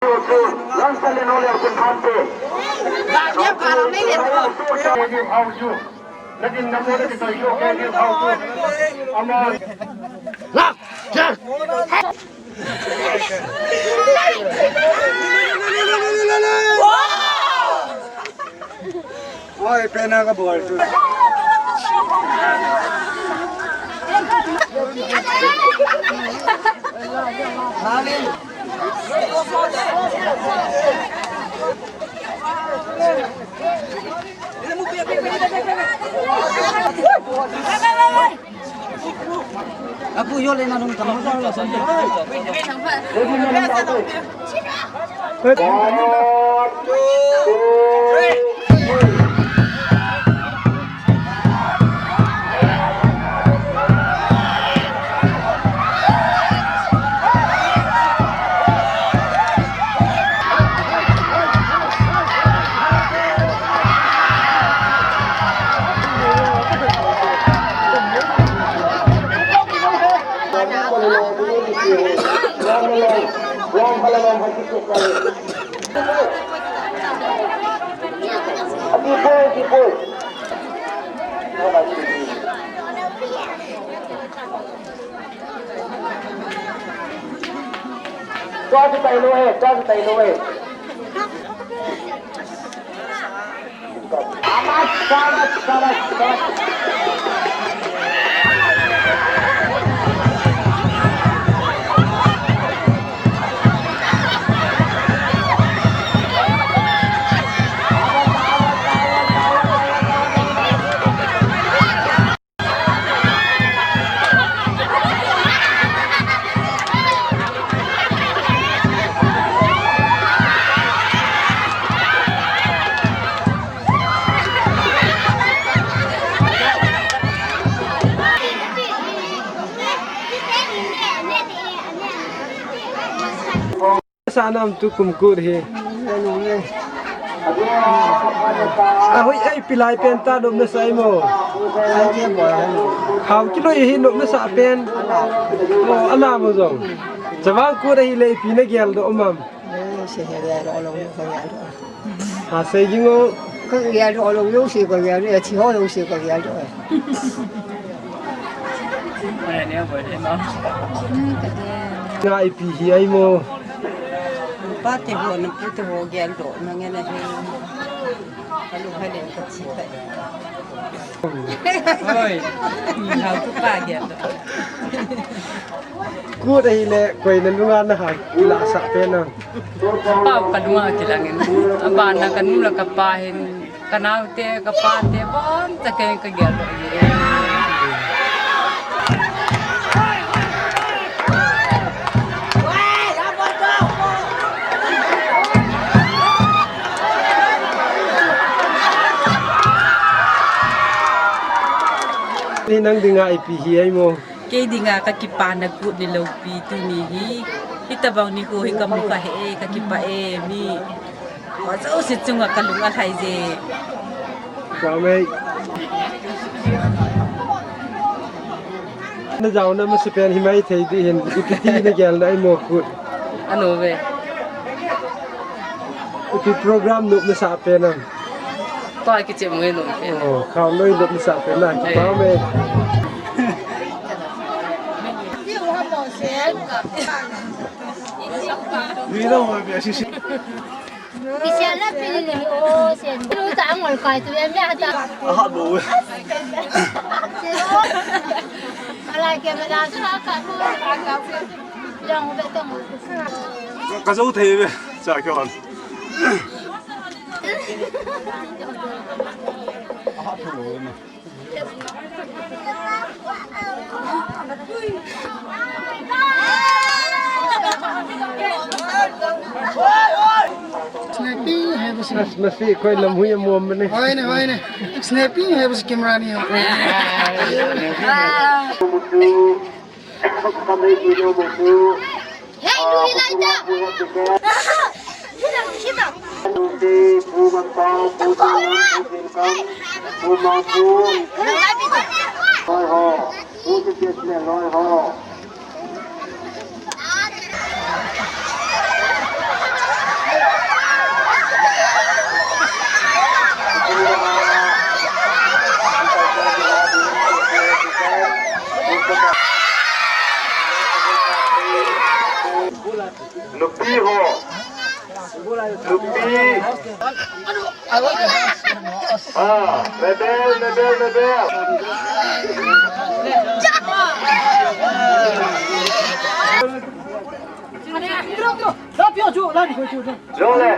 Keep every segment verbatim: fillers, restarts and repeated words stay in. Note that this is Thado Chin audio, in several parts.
Oi, pena ka bol tu. Apu yo le na nung tamo sa la sa. Chua chu tai lou e, chua chu tai lou e. Sa nam tu kum kut hi. Ahui ei pilai pen ta nop na sa ei mo. Hau kiloi hi nop na sa pen. Mo ana mo jong. Chavang kut ahile ipi na gel doh um am. Ei, se he gel doh lou, ka gel doh. Ha, sei jing o. Ka gel doh lou, lou se ka gel doh, thi ho lou se ka gel doh. Nga ipi hi ei mo. Pa te ho, na pu te ho gel doh, na nge na he. Ka lu ha le ka thi ka. Oi, ni hau tu pa gel doh. Kut ahile, koi na lunga na ha, la sa pen na. Pau ka lunga kilangin. Abana ka nu le ka pa hin, ka nao te, ka pa te, bon, ta ken ka gel doh e. Ni nang dinga ipi hi ei mo. Kei dinga ka kipana kut ni loupi tuni hi. Hitabang nikho hi ka mu kha he, ka kipah e, mi. Ho jouse chunga ka lung alhai je. Ka mei. Na jaona masa pen hi maithei ding hin, ipi ti na gel na ei mo kut. Ano ve. Ipi program nop na sa pen am. Tua kiche mo nge nop pen. Oh, kham loi nop na sa pen na, kipah e. Ni lo mo be si si. Kisian la pili le o sen. Lu ta ngol kai tu ya mya ta. Aha bo. Ala ke me la sa ka mo ka ka. Jong be to mo. Ka jo thei be. Cha kyo an. Aha bo. Snapping hai basi. Mas, masi koi lam hui mo mane. Hoine, hoine. Snapping hai basi camera ni ho. Hey, do you like that? Lupi. Ah, mebel, mebel, mebel. Jole.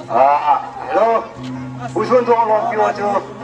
Ah, ah, hello. Usun tu lo pio chu.